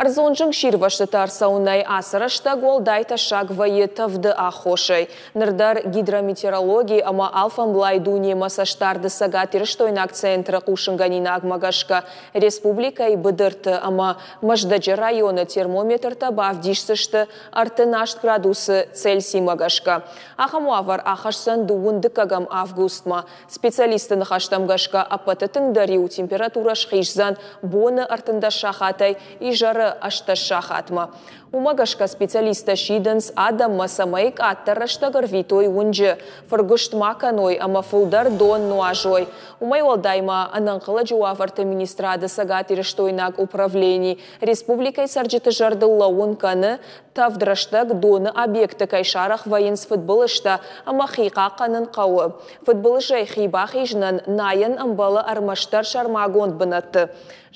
Ӕрдзон зынгсирвӕзтытӕ ӕрцӕуынӕй ацы рӕстӕг уӕлдай тӕссаг вӕййы тӕвды аххосӕй. Ныр дӕр гидрометеорологи ӕмӕ алфӕмблай дунемӕ цӕстдарды цӕгатирыстойнаг центры хъусынгӕнинагмӕ гӕсгӕ республикӕйы быдырты ӕмӕ Мӕздӕджы районы термометртӕ бавдисдзысты 38 градусы Цельсимӕ гӕсгӕ. Ахӕм уавӕр ахӕсдзӕн дыууын дыккӕгӕм августмӕ. Специалистты ныхӕстӕм гӕсгӕ, ӕппӕты тынгдӕр-иу температурӕ схиздзӕн боны 13 сахатӕй изӕры 18 сахатмӕ. Уымӕ гӕсгӕ специалисттӕ сидынц адӕммӕ, цӕмӕй къаддӕр рӕстӕг ӕрвитой уынджы, фыргуыст ма кӕной ӕмӕ фылдӕр дон нуазой. Уымӕй уӕлдай ма Ӕнӕнхъӕлӕджы уавӕрты министрады цӕгатирыстойнаг управлени республикӕйы цӕрджыты зӕрдыл лӕууын кӕны, Тӕвд рӕстӕг доны объекты кӕй сарӕх вӕййынц фыдбылызтӕ ӕмӕ хи хъахъхъӕнын хъӕуы. Фыдбылызӕй хи бахизынӕн найӕн ӕмбӕлы ӕрмӕстдӕр сӕрмагонд бынӕтты.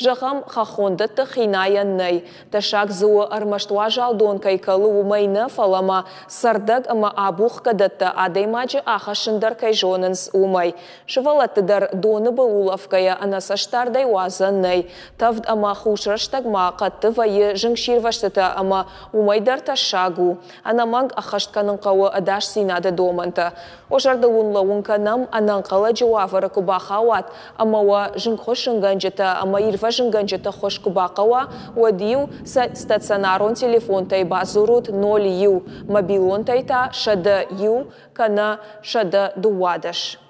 Зӕгъӕм, хӕххон дӕтты хи найӕн нӕй. Тӕссаг дзы у, ӕрмӕст уазал дон кӕй кӕлы, уымӕй нӕ, фӕлӕ ма цӕрдӕг ӕмӕ абухгӕ дӕттӕ адӕймаджы ахӕссын дӕр кӕй зонынц, уымӕй. Сывӕллӕтты дӕр доны был улӕфгӕйӕ ӕнӕцӕстдардӕй уадзӕн нӕй. Тӕвд ӕмӕ хус рӕстӕг ма хъӕдты вӕййы зынгсирвӕзтытӕ ӕмӕ уымӕй дӕр тӕссаг у. Ӕнӕмӕнг ӕххӕст кӕнын хъӕуы ӕдасдзинады домӕнтӕ. Уӕ зӕрдыл уын лӕууын кӕнӕм, ӕнӕнхъӕлӕджы уавӕры куы бахауат ӕмӕ уӕ зынгхуыссынгӕнджытӕ ӕмӕ ирвӕзынгӕнджыты ххуыс куы бахъӕуа, уӕд-иу сӕ стационарон телефонтӕй бадзурут 01, мобилонтӕй та 101 кӕнӕ 112.